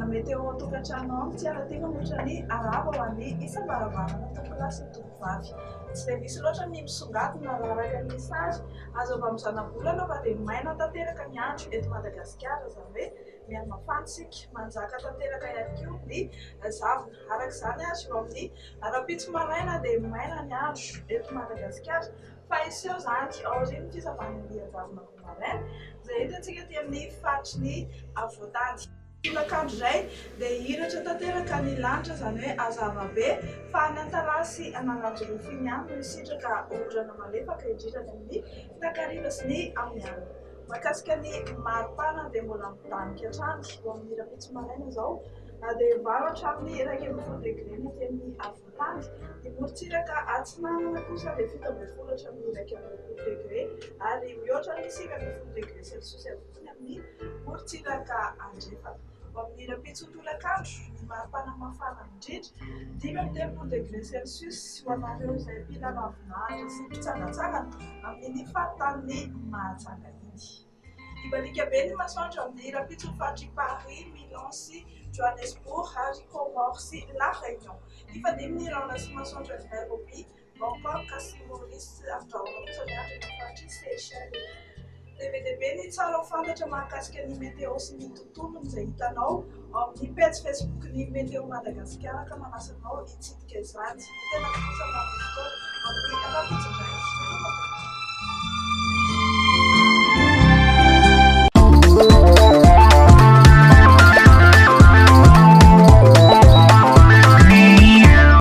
Fandaharana Météo ao an-tokantrano ao no tsy ara-tiana mihoatra ny arahaba ho an'ny isam-baravarana tompolahy sy tompovavy. Tsy dia misy loatra ny misongadina raha araka ny sary azo avy amin'ny zanabolana fa dia maina tanteraka ny andro eto Madagasikara, izany hoe miha-mafana isika. Manjaka tanteraka ihany koa ny zavona. Araka izany ary eo amin'ny rahampitso maraina dia maina ny andro eto Madagasikara fa hiseho izany aorian'ny fisavan'ny andian-javona vao maraina izay hitantsika aty amin'ny faritry ny afovoan-tany. Tolakandro indray dia hihiratra tanteraka ny lanitra izany hoe hazava be fa any Antalaha sy Analanjirofo iny ihany no hisitraka orana malefaka indrindra any amin'ny takariva sy ny amin'ny alina. Mahakasika ny maripana dia mbola midanika hatrany eo amin'ny rahampitso maraina izao na dia valo hatramin'ny 11 degre ny aty amin'ny afovoan-tany. Ny morontsiraka atsinanana kosa dia 17 hatramin'ny 21 degre ary mihoatra ny 19 degre celsius avokoa ny amin'ny morontsiraka andrefana. Ho amin'ny rahampitso tolakandro, ny maripana mafana indrindra, 35 degre celsius ho anareo izay mpila ravinahitra sy mpitsangantsangana amin'iny faritanin'i Mahajanga iny. Hibaliaka be ny masoandro amin'ny rahampitso ny faritr'i Paris, Milan sy Johannesburg ary Comores sy La Réunion. Hifandimby ny rahona sy masoandro any Nairobi, Bangkok sy Maurice ary rahona kosa ny andro any amin'ny faritr'i Seychelles. Dia be dia be ny tsara ho fantatra mahakasika ny météo sy ny tontolony izay hitanao ao amin'ny pejy Facebook-n'ny Météo Madagasikara ka manasa anao hitsidika izany. Ny tenako kosa manome fotoana amin'ny rahampitso indray.